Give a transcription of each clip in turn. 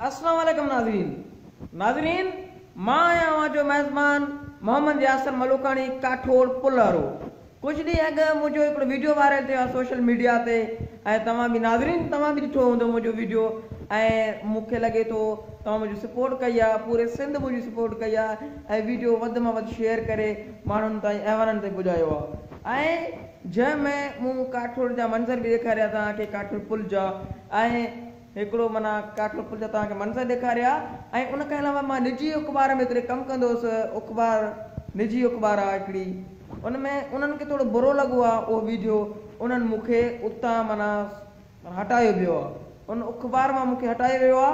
السلام عليڪم ناظرين ناظرين مان آهيان اوهان جو ميزبان محمد ياسر ملوڪاڻي ڪاٺوڙ پلهرو ڪجهه ڏينهن اڳ منهنجو هڪڙو ويڊيو وائرل ٿيو آهي سوشل ميڊيا تي ۽ توهان به ناظرين توهان به ڏٺو هوندو منهنجو ويڊيو ۽ مون کي لڳي ٿو توهان منهنجي سپورٽ ڪئي آهي پوري سنڌ منهنجي سپورٽ ڪئي آهي ۽ ويڊيو وڌ مان وڌ شيئر ڪري ماڻهن تائين ايوانن تائين پڄايو آهي ۽ جنهن ۾ مون ڪاٺوڙ جا منظر به ڏيکاريا توهان کي ڪاٺوڙ پل جا ۽ هڪڙو معنيٰ ڪاٺو پل جا توهان کي منظر ڏيکاريا ۽ ان کان علاوه مان نجي اخبار ۾ هڪڙي ڪم ڪندو هوس اخبار نجي اخبار آ هڪڙي ان ۾ انهن کي ٿورو برو لڳو آ اهو ويڊيو انهن مون کي اتان معنيٰ هٽايو ويو آ ان اخبار مان مون کي هٽايو ويو آ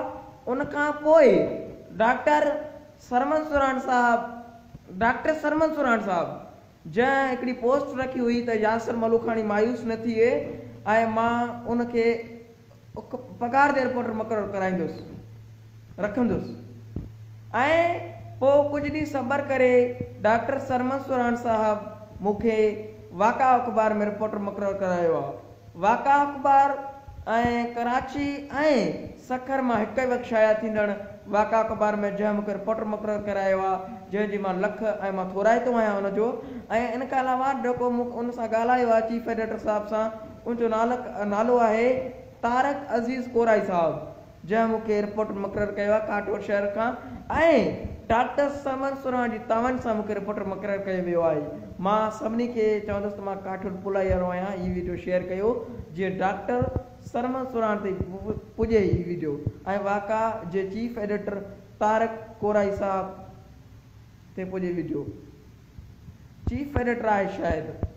ان کان پوء ڊاڪٽر سرمد سرهاڻ صاحب ڊاڪٽر سرمد سرهاڻ صاحب جنهن هڪڙي پوسٽ رکي هئي ته ياسر ملوکاڻي مايوس نه ٿئي ۽ مان ان کي پگهار تي رپورٽر مقرر ڪرائيندس رکندس ۽ پوء ڪجهه ڏينهن صبر ڪري ڊاڪٽر سرمد سرهاڻ صاحب مون کي واڪا اخبار ۾ رپورٽر مقرر ڪرايو آ. واڪا اخبار ۽ ڪراچي ۽ سکر مان هڪ ئي وقت شايع ٿيندڙ واڪا اخبار ۾ جنهن مون کي رپورٽر مقرر ڪرايو آ جنهن جي مان لک ۽ مان ٿورائتو آهيان ان جو ۽ ان کان علاوه جيڪو مون ان سان ڳالهايو آ چيف ايڊيٽر صاحب سان ان جو نالو آهي طارق عزيز ڪورائي صاحب جنهن مون کي رپورٽر مقرر ڪيو آهي ڪاٺوڙ شهر کان ۽ ڊاڪٽر سمن سرهاڻ جي تعاون سان مون کي رپورٽر مقرر ڪيو ويو آهي مان سڀني کي چوندس ته مان ڪاٺوڙ پلائي وارو آهيان هي ويڊيو شيئر ڪيو جيئن ڊاڪٽر سرمن سرهاڻ تائين پڄي هي ويڊيو ۽ واڪا جي چيف ايڊيٽر طارق ڪورائي صاحب تي پڄي ويڊيو چيف ايڊيٽر آهي شايد.